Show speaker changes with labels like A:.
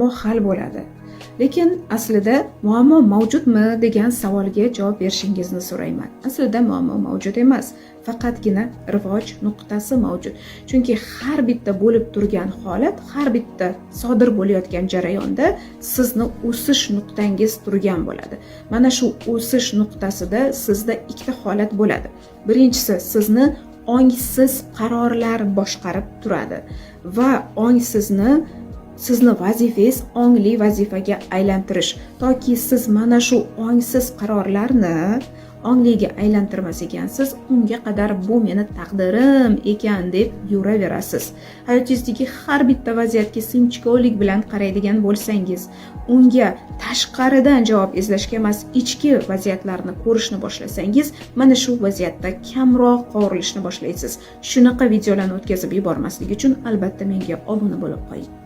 A: Hal bo'ladi. Lekin aslida muammo mavjudmi degan savolga javob berishingizni so'rayman. Aslida muammo mavjud emas, faqatgina rivoj nuqtasi mavjud. Chunki har bitta bo'lib turgan holat, har bitta sodir bo'layotgan jarayonda sizni o'sish nuqtangiz turgan bo'ladi. Mana shu o'sish nuqtasida sizda ikkita holat bo'ladi. Birinchisi, sizni ongsiz qarorlar boshqarib turadi va ongsizni sizni vazifangiz ongli vazifaga aylantirish. Toki siz mana shu ongsiz qarorlarni ongliga aylantirmas ekansiz, unga qadar bu meni taqdirim ekan deb yuraverasiz. Hayotingizdagi har bitta vaziyatga sinchkovlik bilan qaraydigan bo'lsangiz, unga tashqaridan javob izlashga emas, ichki vaziyatlarni ko'rishni boshlasangiz, mana shu vaziyatda kamroq qovurilishni boshlaysiz. Shunaqa videolarni o'tkazib yubormaslik uchun albatta menga obuna bo'lib qo'ying.